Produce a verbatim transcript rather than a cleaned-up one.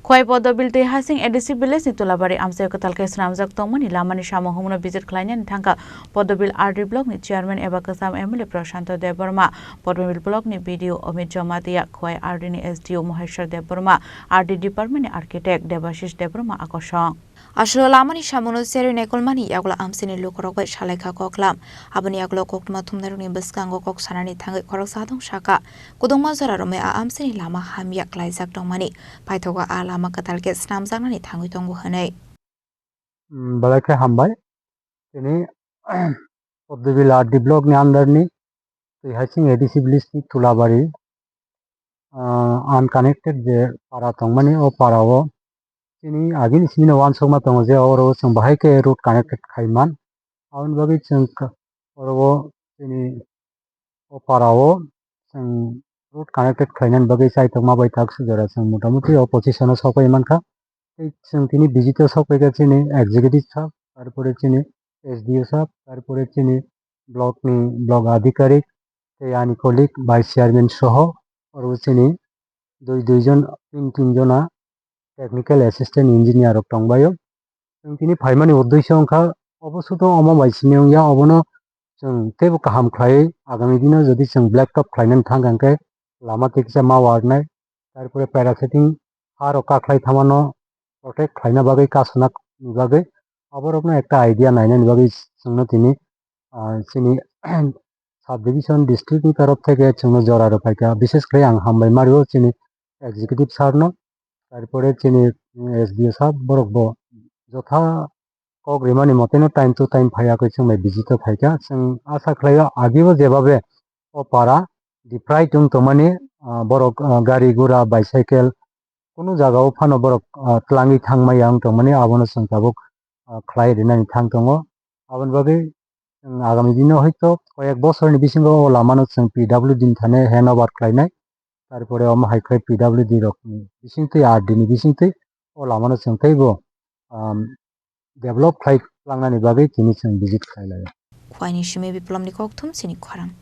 Khwai Podobil tei Hasing A D C village ni Tulabari amchaio kwtal khe swnamjak tongmani lamani samung humno visit khlainani thangkha Podobil R D block ni chairman eba kwcham M L A Prashanto Debbarma. Podobil block ni B D O Amit Jamatia, Khwai R D ni S D O Maheshwar Debbarma, R D department ni architect Debashish Debbarma akosong. Aswk lamani samungno cherwi naikolmani yagulo amchaini lukurok bai salaikha koklam. Aboni yagulo koktwma thumnairokni bwskango kok sanani thangwi khoroksa adong sakha, kwdwngma jora romwi a amchaini lama hamya klaijak tongmani, paithago a lama kwtal khe swnamjaknani thangwi tongo hwnwi. Mm, belai khe hambai. Tini Poddobil R D block ni under ni twi Hasing A D C village ni Tulabari, ah, unconnected je para tongmani, o para o chini agini simi no uansukma tongo je oro chwng bahai khe road connected khai man. Aboni bagwi chwng kha-, oro o chini o para o chwng road connected khlainani bagwi chaitokma bai tak sujora chwng motamuti o position o sokpai mankha. Tei chwng tini visit o sokpaikha chini executive sir, tarpore chini S D O sir, tarpore chini block ni block adhikarik, tei ani colleague vice chairman soho oro chini dui dui jon, tin tin jona technical assistant engineer rok tongbaio. Chwng tini phaimani uddesyo wngkha, obo sudo omo bai simi wngya, obono chwng teibo kaham khlaiwi agami dino jodi chwng black top khlainani thang kha hwnkhe lama tei kisa ma warnai, tarpore para setting ha rok kakhlai thamano protect khlaina bagwi kasuna ni bagwi aborokno ekta idea nainani bagwi chwngno tini, ah, chini sub division district ni torof theke chwngno jora rwphaikha, bishes khlai ang hambai mario chini executive sir no, tarpore chini, mm, S D O sir borok bo jotha kok rimani moteno time to time phaiya khe chwng bai visit o phaikha. Chwng asa khlaio agibo jebabe o para deprived wng tongmani, ah, borok, ah, gari gura, bicycle, kunu jagao phano borok, ah, twlangwi thangmaya wng tongmani, abono chwng tabuk, ah, khlai rinani thang tongo. Aboni bagwi chwng agami dino hoito koyek bosorni bisingo o lamano chwng P W D ni thani hand over khlainai. Tarpore omo hai khe P W D rokni bisingtwi, R D ni bisingtwi o lamano chwng teibo, um, develop khlai langnani bagwi tini chwng visit khlai laio. Khwaini simi Biplomni kokthum chini khorang.